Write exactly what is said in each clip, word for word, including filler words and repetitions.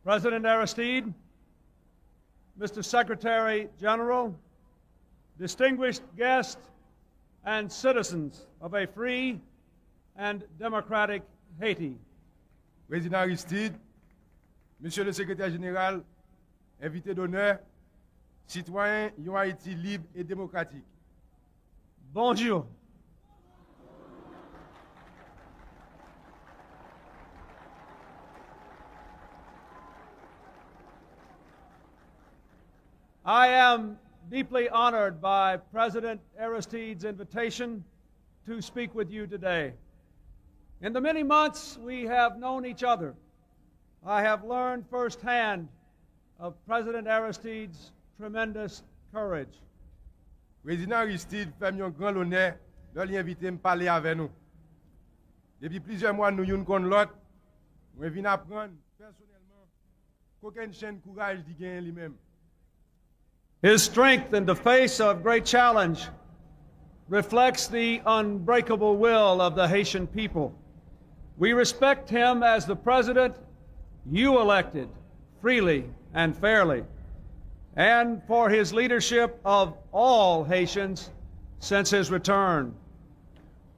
President Aristide, Mister Secretary General, distinguished guests, and citizens of a free and democratic Haiti. Prezidan Aristide, Mesye le Sekretè Jeneral, envite donè, sitwayen yon Ayiti lib e demokratik. Bonjou. I am deeply honored by President Aristide's invitation to speak with you today. In the many months we have known each other, I have learned firsthand of President Aristide's tremendous courage. Prezidan Aristide fè m yon gran lonè lè li envite m pale avè nou. Depi plizyè mwa nou youn konn lòt, mwen vin aprann pèsonèlman kokennchenn kouraj li genyen li menm. His strength in the face of great challenge reflects the unbreakable will of the Haitian people. We respect him as the president you elected freely and fairly, and for his leadership of all Haitians since his return.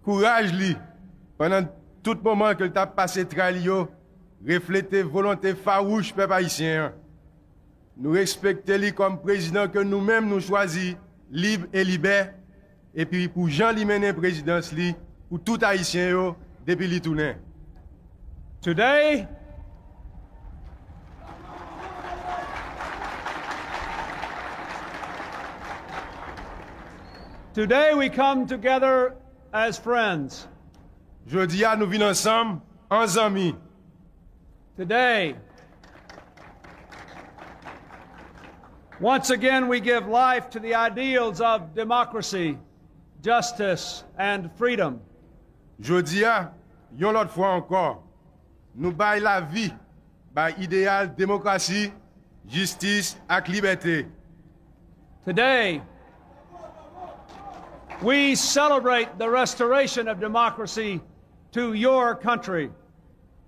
Kouraj li, pandan tout moman ke l t ap pase tray li yo, reflete volonte fawouch pèp ayisyen an. Nou respekte li kòm prezidan ke nou menm nou chwazi lib e libè, epi pou jan li mennen prezidans li pou tout Ayisyen yo depi li tounen. Today, today we come together as friends. Jodi a, nou vin ansanm an zanmi. Today, once again, we give life to the ideals of democracy, justice, and freedom. Jodi a, yon lòt fwa ankò, nou bay lavi bay ideyal demokrasi, jistis ak libète. Today, we celebrate the restoration of democracy to your country.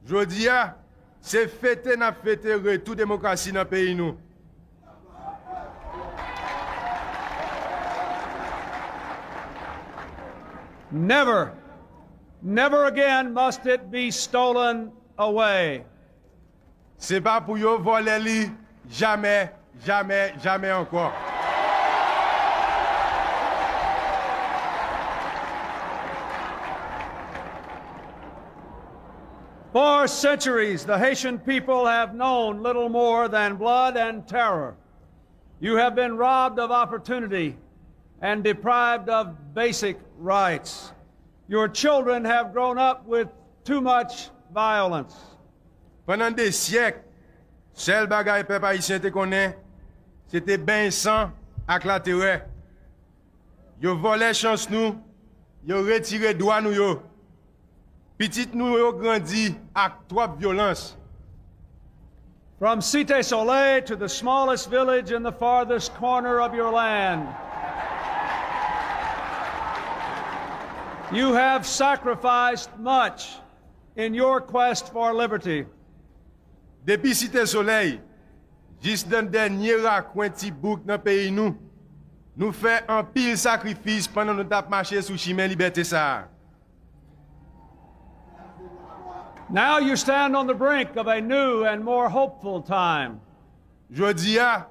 Jodi a, se fete n ap fete retou demokrasi nan peyi nou. Never, never again must it be stolen away. Se pa pou yo vòlè li jamè, jamè, jamè ankò. For centuries, the Haitian people have known little more than blood and terror. You have been robbed of opportunity and deprived of basic rights. Your children have grown up with too much violence. Pandan de syèk, sèl bagay pèp ayisyen te konnen, se te benyen san ak laterè. Yo vòlè chans nou, yo retire dwa nou yo. Pitit nou yo grandi ak twòp vyolans. From Cité Soleil to the smallest village in the farthest corner of your land, you have sacrificed much in your quest for liberty. Depi Site Solèy jis nan dènye rakwen ti bouk nan peyi nou, nou fè anpil sakrifis pandan nou t ap mache sou chimen libète sa a. Now you stand on the brink of a new and more hopeful time. Jodi a,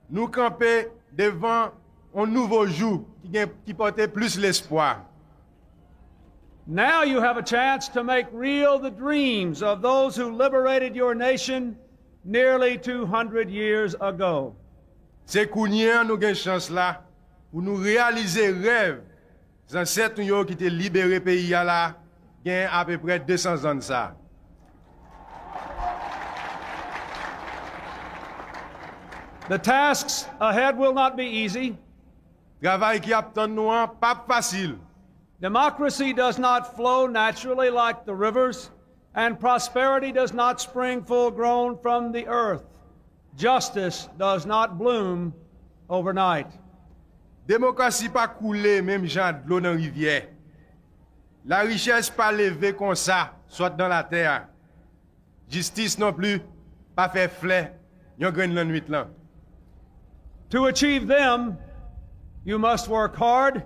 nou kanpe devan yon nouvo jou ki gen, ki pote plis lespwa. Now you have a chance to make real the dreams of those who liberated your nation nearly two hundred years ago. Se kounye a nou gen chans la pou nou reyalize rèv zansèt nou yo ki te libere peyi a la gen apeprè de san zan sa. The tasks ahead will not be easy. Travay ki ap tann nou an p ap fasil. Democracy does not flow naturally like the rivers, and prosperity does not spring full grown from the earth. Justice does not bloom overnight. Demokrasi pa koule menm jan dlo nan rivyè. Larichès pa leve konsa sot nan latè a. Jistis non pli. pa fè flè yon grenn lannwit lan. To achieve them, you must work hard,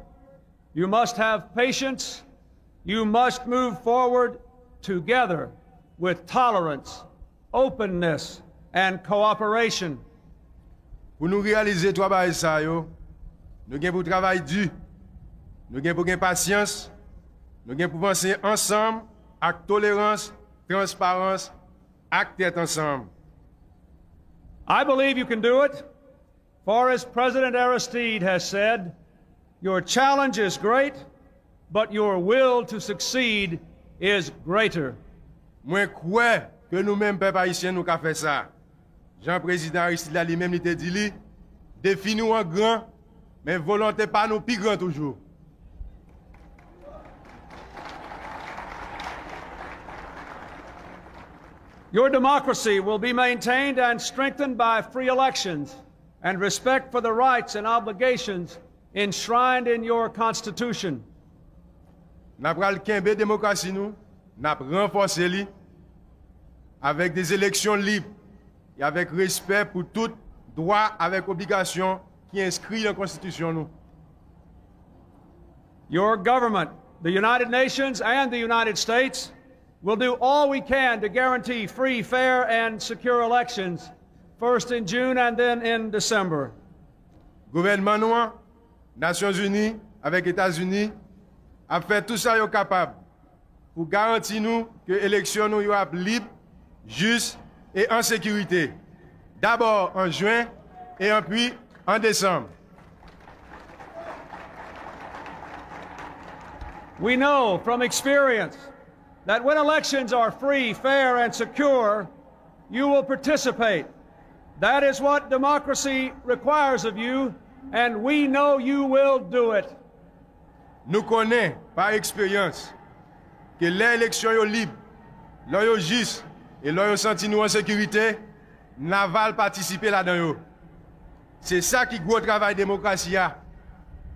you must have patience, you must move forward together with tolerance, openness, and cooperation. Pou nou reyalize twa bagay sa yo, nou gen pou travay di, nou gen pou gen pasyans, nou gen pou vanse ansanm ak tolerans, transparans, ak tèt ansanm. I believe you can do it, for as President Aristide has said, your challenge is great, but your will to succeed is greater. Mwen kwè ke nou menm pèp ayisyen nou ka fè sa. Jan Prezidan Aristide la li menm li te di li, defi nou an gran, men volonte pa nou pi gran toujou. Your democracy will be maintained and strengthened by free elections and respect for the rights and obligations enshrined in your Constitution. N a pral kenbe demokrasi nou, n ap ranfòse li avèk de eleksyon lib e avèk respè pou tout dwa avèk obligasyon ki enskri nan Konstitisyon nou. Your government, the United Nations and the United States, will do all we can to guarantee free, fair, and secure elections, first in June and then in December. Gouvènman nou an, Nasyonzini avèk Etazini ap fè tou sa yo kapab pou garanti nou ke eleksyon nou yo ap lib, jis e an sekirite, dabò an jen e anpi an desanm. We know from experience that when elections are free, fair, and secure, you will participate. That is what democracy requires of you, and we know you will do it. Nou konnen, pa eksperyans, ke lè eleksyon yo lib, lè yo jis, e lè yo santi nou an sekirite, n a va al patisipe ladan yo. Se sa ki gwo travay demokrasi a.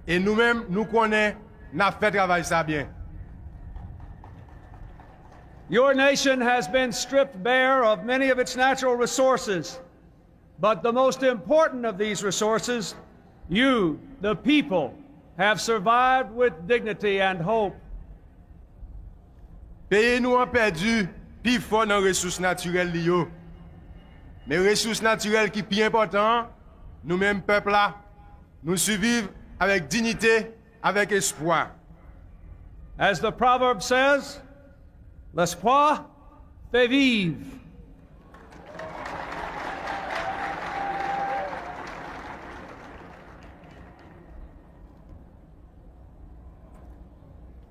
E nou menm, nou konnen n ap fè travay sa byen. Your nation has been stripped bare of many of its natural resources, but the most important of these resources, you, the people, have survived with dignity and hope. Peyi nou an pèdi pifò nan resous natirèl li yo. Men resous natirèl ki pi enpòtan an, nou menm pèp la, nou siviv avèk diyite, avèk espwa. As the proverb says, l'espoir fait vivre.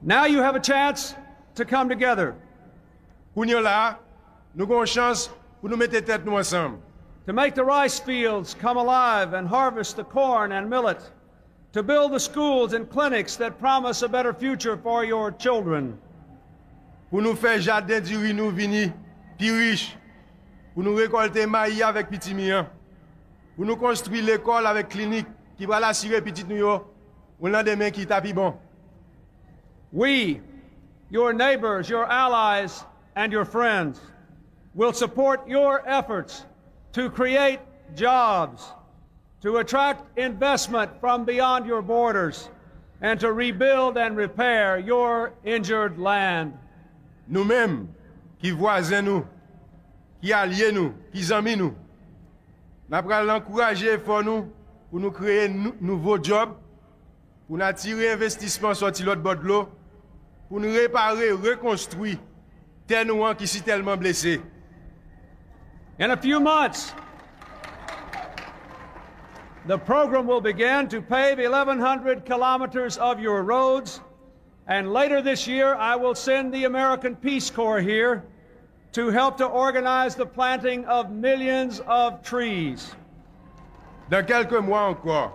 Now you have a chance to come together. Kounye a la, nou gen yon chans pou nou mete tèt nou ansanm. To make the rice fields come alive and harvest the corn and millet. To build the schools and clinics that promise a better future for your children. Pou nou fè jaden diri nou vini pi rich, pou nou rekòlte mayi avèk pitimi an, pou nou konstwi lekòl avèk klinik ki pral asire pitit nou yo yon landemen ki ta pi bon. We, your neighbors, your allies, and your friends, will support your efforts to create jobs, to attract investment from beyond your borders, and to rebuild and repair your injured land. Nou menm, ki vwazen nou, ki alye nou, ki zanmi nou, n a pral ankouraje efò nou pou nou kreye nou, nouvo djòb, pou n atire envestisman sòti lòt bò dlo, pou n repare, rekonstwi tè nou an ki si tèlman blese. In a few months, the program will begin to pave eleven hundred kilometers of your roads, and later this year, I will send the American Peace Corps here to help to organize the planting of millions of trees. Dans quelques mois encore,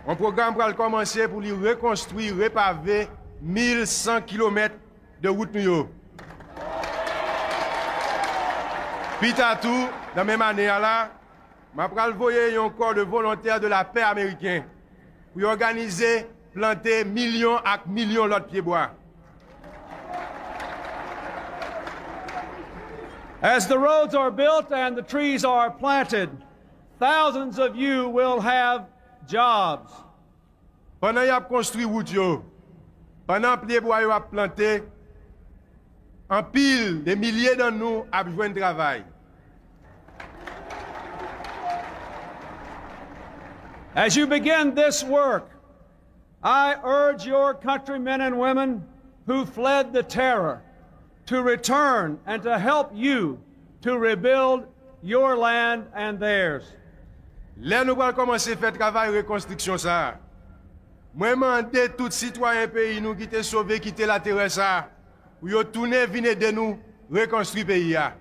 yon pwogram pral kòmanse pou li rekonstwi, repave mil san kilomèt de wout nou yo. Pita tou, nan menm ane a la, m ap pral voye yon corps de volontaires de la paix ameriken pou yo òganize plante milyon ak milyon lòt pyebwa. As the roads are built and the trees are planted, thousands of you will have jobs. Pandan y ap konstwi wout yo, pandan pye bwa yo ap plante, anpil, de milye nan nou ap jwenn travay. As you begin this work, I urge your countrymen and women who fled the terror to return and to help you to rebuild your land and theirs. Lè nou pral kòmanse fè travay rekonstriksyon sa a, mwen mande tout sitwayen peyi nou ki te sove kite laterè sa a pou yo tounen vin ede nou rekonstwi peyi a.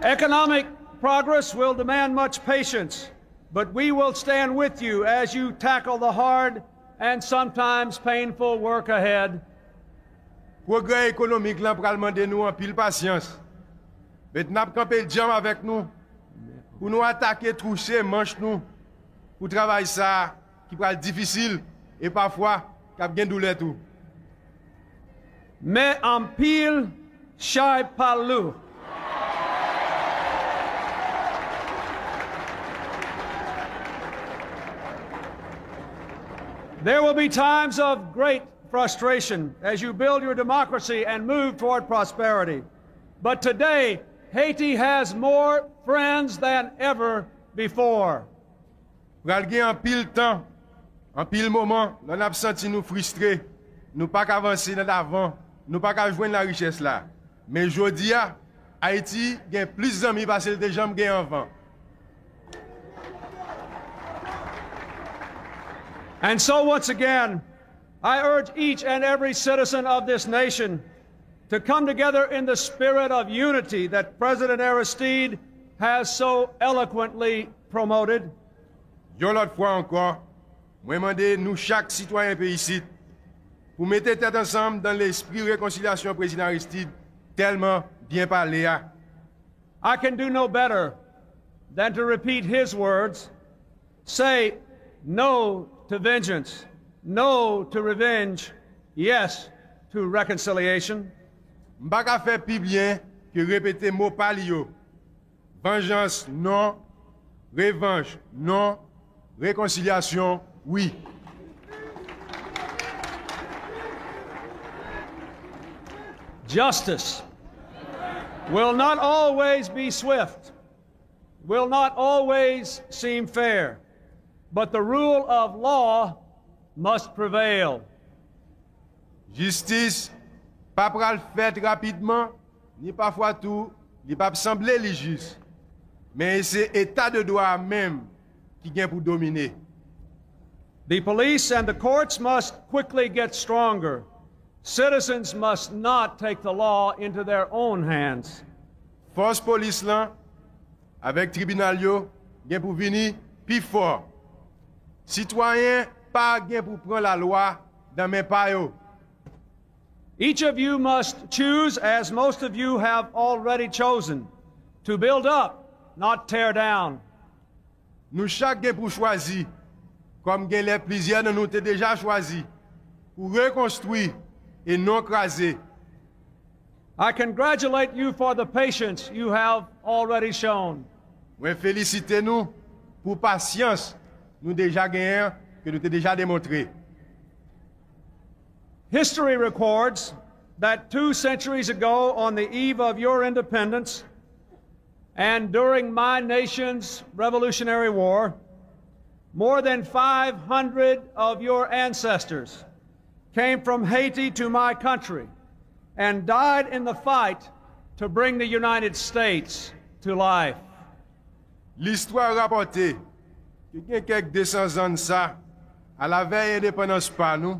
Economic progress will demand much patience, but we will stand with you as you tackle the hard and sometimes painful work ahead. Pwogrè ekonomik lan pral mande nou anpil pasyans, men n ap kanpe djanm avèk nou pou nou atake twouse manch nou pou travay sa a ki pral difisil e pafwa k ap gen doulè tou. Men anpil chay pa lou. There will be times of great frustration as you build your democracy and move toward prosperity. But today, Haiti has more friends than ever before. Pral gen anpil tan, anpil moman lè n ap santi nou fristre, nou pa ka vanse nan davan, nou pa ka jwenn larichès la. Men jodi a, Ayiti gen plis zanmi pase l te janm gen anvan. And so, once again, I urge each and every citizen of this nation to come together in the spirit of unity that President Aristide has so eloquently promoted. Yon lòt fwa ankò, mwen mande nou chak sitwayen peyi isit pou mete tèt ansanm nan lespri rekonsilyasyon Prezidan Aristide tèlman byen pale a. I can do no better than to repeat his words. Say no to vengeance, no to revenge, yes to reconciliation. M pa ka fè pi byen ke repete mo pa li yo: vanjans non, revanch non, rekonsilyasyon wi. Justice will not always be swift, will not always seem fair, but the rule of law must prevail. Jistis pa pral fèt rapidman, ni pafwa tou li p ap sanble li jis. Men e se eta de dwa a menm ki gen pou domine. The police and the courts must quickly get stronger. Citizens must not take the law into their own hands. Fòs polis lan avèk tribinal yo gen pou vini pi fò. Sitwayen pa gen pou pran lalwa nan men pa yo. Each of you must choose, as most of you have already chosen, to build up, not tear down. Nou chak gen pou chwazi, kòm genlè plizyè nan nou te deja chwazi, pou rekonstwi e non kraze. I congratulate you for the patience you have already shown. Mwen felisite nou pou pasyans nou deja genyen an ke nou te deja demontre. History records that two centuries ago, on the eve of your independence and during my nation's Revolutionary War, more than five hundred of your ancestors came from Haiti to my country and died in the fight to bring the United States to life. Listwa rapòte ke gen kèk de san zan sa, alavèy endepandans pa nou,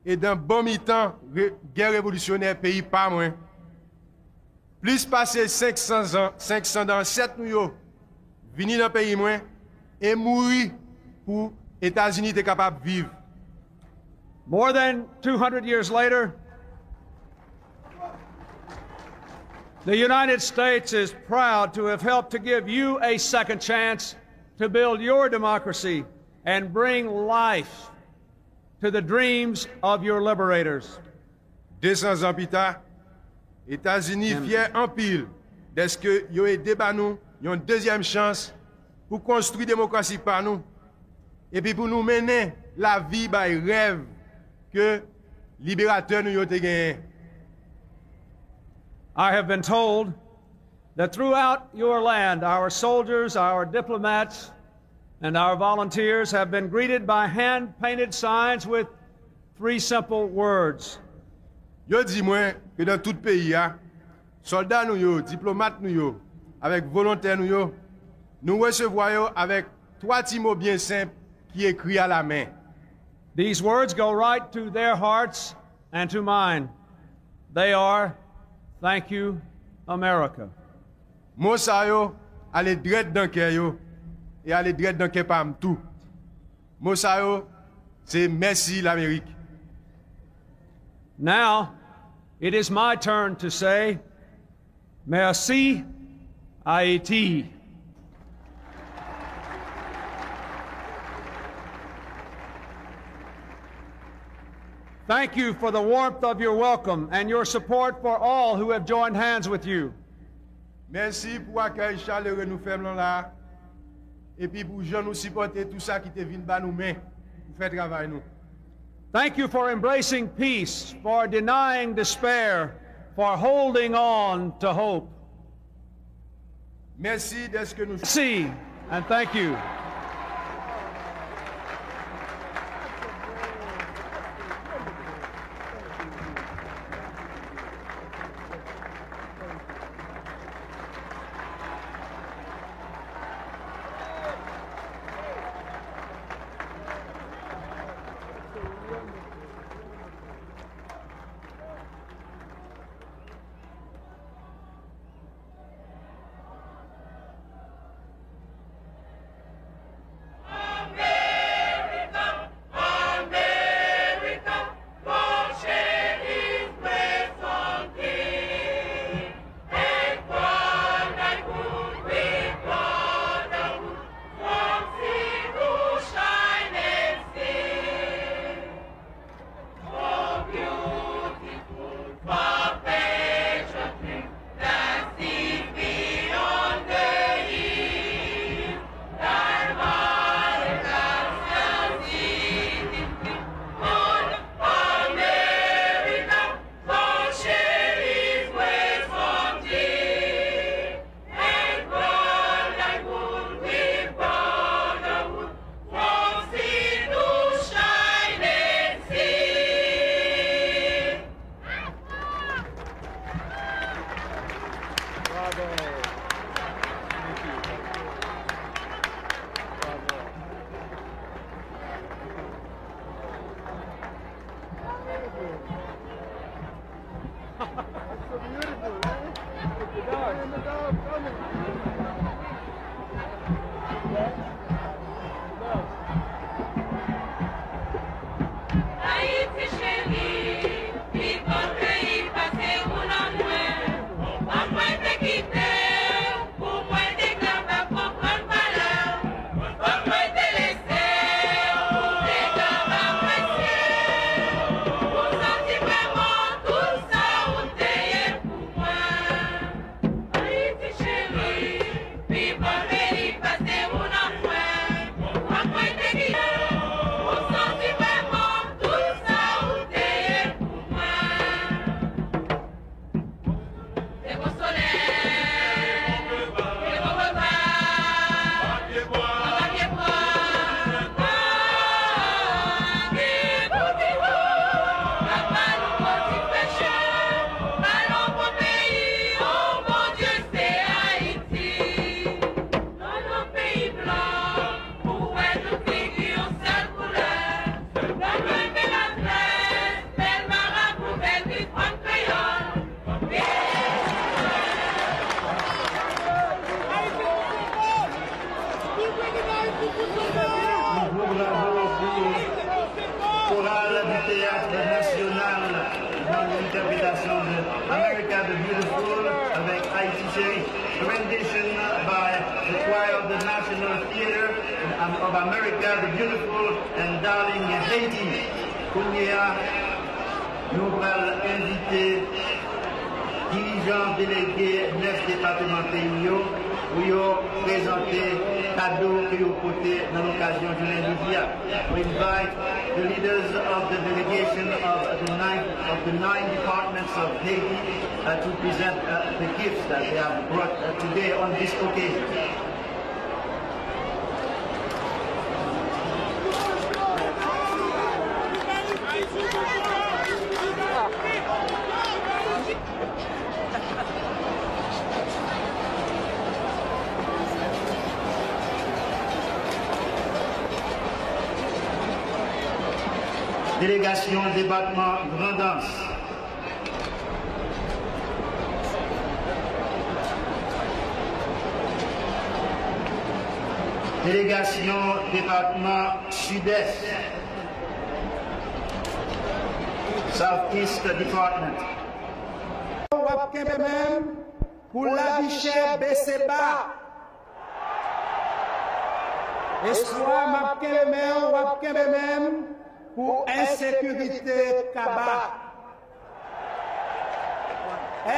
e nan bon mitan re- gè revolisyonè peyi pa mwen, plis pase senk san zan, senk san nan ansèt nou yo vini nan peyi mwen e mouri pou Etazini te kapab viv. More than two hundred years later, the United States is proud to have helped to give you a second chance to build your democracy and bring life to the dreams of your liberators. De san zan pita, Etazini fyè anpil dèske yo ede ba nou yon dezyèm chans pou konstwi demokrasi pa nou, epi pou nou mennen lavi bay rèv ke liberatè nou yo te genyen. I have been told that throughout your land, our soldiers, our diplomats, and our volunteers have been greeted by hand painted signs with three simple words. Yo di mwen ke nan tout peyi a, sòlda nou yo, diplomat nou yo, avèk volontè nou yo, nou resevwa yo avèk twa ti mo byen senp ki ekri alamen. These words go right to their hearts and to mine. They are, "Thank you, America." Mo sa yo ale drèt nan kè yo e ale drèt nan kè pa m tou. Mo sa yo se mèsi Lamerik. Now, it is my turn to say, "Merci, Haïti." Thank you for the warmth of your welcome and your support for all who have joined hands with you. Mèsi pou akèy chalere nou fè m lan la a, epi pou jan nou sipòte tou sa ki te vin ba nou men pou fè travay nou. Thank you for embracing peace, for denying despair, for holding on to hope. Mèsi dèske nou. See and thank you. Koral du Théâtre National dans l'interprétation de America the Beautiful avec Haïti Chérie. The rendition by the choir of the National Theatre of America the Beautiful and Darling Haiti. Kounye a, Nou pral envite dirijan delege nèf depatman peyi yo pou yo prezante kado ke yo pote nan lokazyon jounen jodi a. We invite the leaders of the delegation of the nine, of the nine departments of Haiti, uh, to present, uh, the gifts that they have brought, uh, today on this occasion. Delegasyon depatman Grandans. Delegasyon depatman Sidès, South East Department. W ap kenbe menm pou lavi chè bese ba. Espwa m ap kenbe menm, w ap kenbe menm pou ensekirite kaba.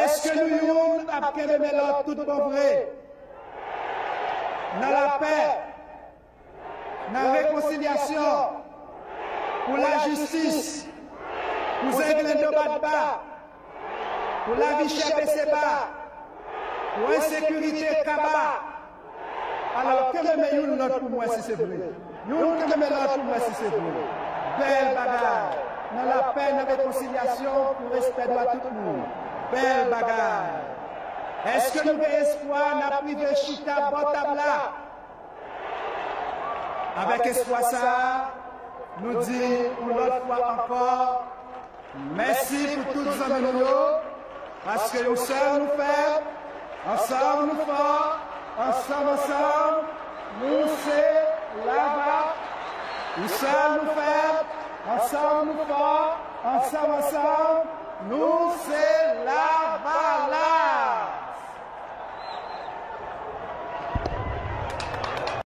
Èske nou youn ap kenbe men lòt tout bon vre? Nan lapè, nan rekonsilyasyon, pou lajistis, pou Zenglen do bat ba, pou lavi chè bese ba, pou ensekirite kaba. Alò, kenbe men youn lòt pou m wè si se vre. Youn kenbe men lòt pou m wè si se vre. Bèl bagay. Nan lapè, nan rekonsilyasyon, pou respè dwa tout moun. Bèl bagay. Èske nou gen espwa n ap rive chita bò tab la? Avèk espwa sa a, nou di yon lòt fwa ankò, mèsi pou tout zanmi nou yo, paske yon sèl nou fèb, ansanm nou fò, ansanm, ansanm, nou se Lava. Yon sèl nou fèb, ansanm nou fò, ansanm, ansanm, nou se